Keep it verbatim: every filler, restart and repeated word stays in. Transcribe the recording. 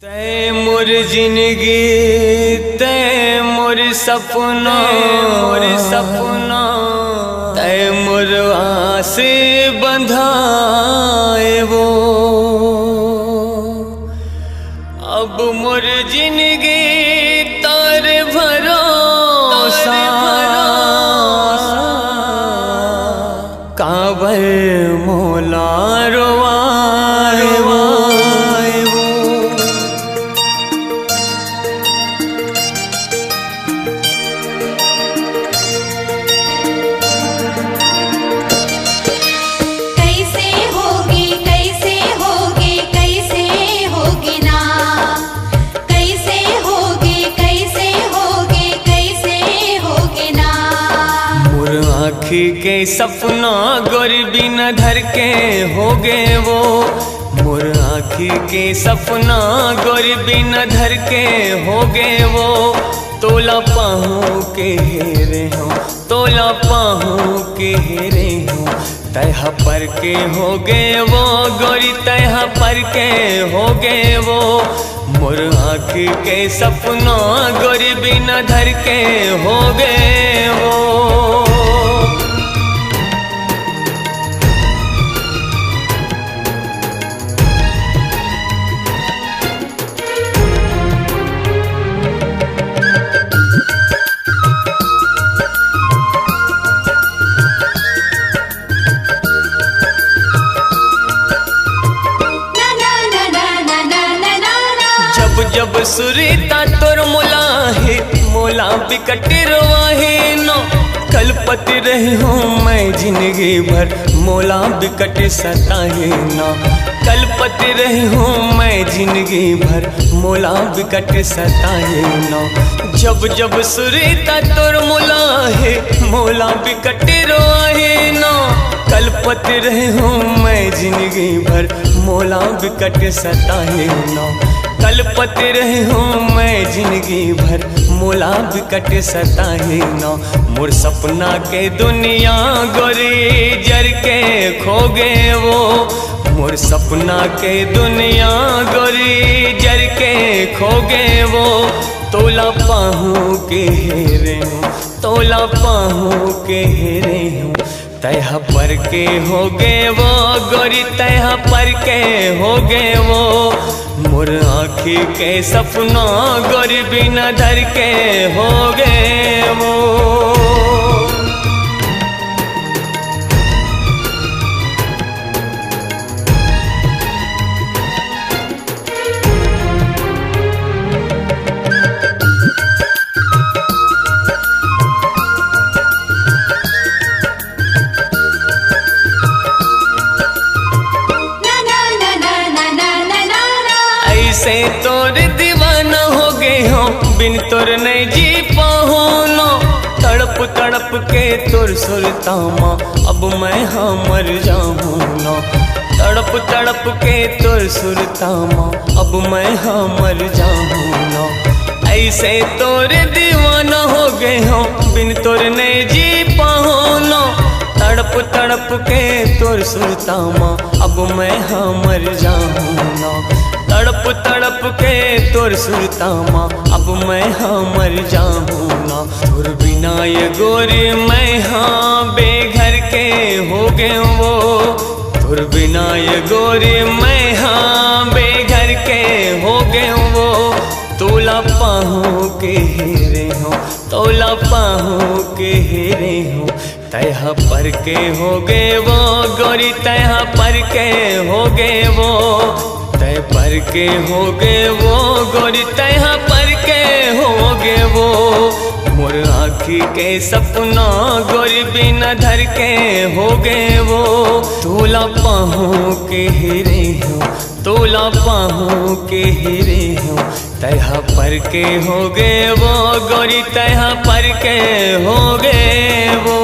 तै मोर जिनगी, तै मोर सपना, मोर सपना, तै मोर आस बंधाए वो। अब मोर जिनगी तोर भरोसा, काबर मोला रोवाए वो। कैसे होगे, कैसे होगे, कैसे होगे ना? कैसे होगे, कैसे होगे, कैसे होगे ना? मोर आँखी के सपना गोरी बिना धर के होगे वो। मोर आँखी के सपना गोरी बिना धर के होगे वो। तोला पाहूँ के हेरे हँव, तोला पाहूँ के हेरे हँव, तै हा पर के होगे वो, गोरी तै हा पर के होगे वो। मोर आँखी के सपना गोरी बिना धर के होगे वो। जब जब सुरता तोर मोला हे, मोला बिकट रोवाहे न। कलपत रहे हँव मैं जिनगी भर, मोला बिकट सताहे न। कलपत रहे हँव मैं जिनगी भर, मोला बिकट सताहे न। जब जब सुरता तोर मोला हे, मोला बिकट रोवाहे न। कलपत रहे हँव मैं जिनगी भर, मोला बिकट सताहे न। कलपत रहे हँव मैं जिनगी भर, मोला बिकट सताहे न। मोर सपना के दुनिया गोरी जर के खोगे वो। मोर सपना के दुनिया गोरी जर के खोगे वो। तोला पाहूँ के हेरे हँव, तोला पाहूँ के हेरे हँव, तै हा पर के होगे वो, गोरी तै हा पर के होगे वो। मोर आँखी के सपना गोरी बिना धर के होगे वो। ऐसे तोर दीवाना होगे हँव, बिन तोर नइ जी पाहूँ न। तड़प तड़प के तोर सुरता मा, अब मैं हा मर जाहूँ न। तड़प तड़प के तोर सुरता मा, अब मैं हा मर जाहूँ न। ऐसे तोर दीवाना होगे हँव, बिन तोर नइ जी पाहूँ न। तड़प तड़प के तोर सुरता मा, अब मैं हा मर जाहूँ न। तड़प तड़प के तोर सुरता मा, अब मैं हा मर जाहूँ न। तोर बिना ये गोरी मैं हा बेघर के होगे वो। तोर बिना ये गोरी मैं हा बेघर के होगे वो। तोला पाहूँ के हेरे हँव, तोला पाहूँ के हेरे हँव, तै हा पर के होगे वो, गोरी तै हा पर के होगे वो। तै पर के होगे वो, गोरी तै हा पर के होगे वो। मोर आँखी के सपना गोरी बिना धर के होगे वो। तोला पाहूँ के हेरे हँव, तोला पाहूँ के हेरे हँव, तै हा पर के होगे वो, गोरी तै हा पर के होगे वो।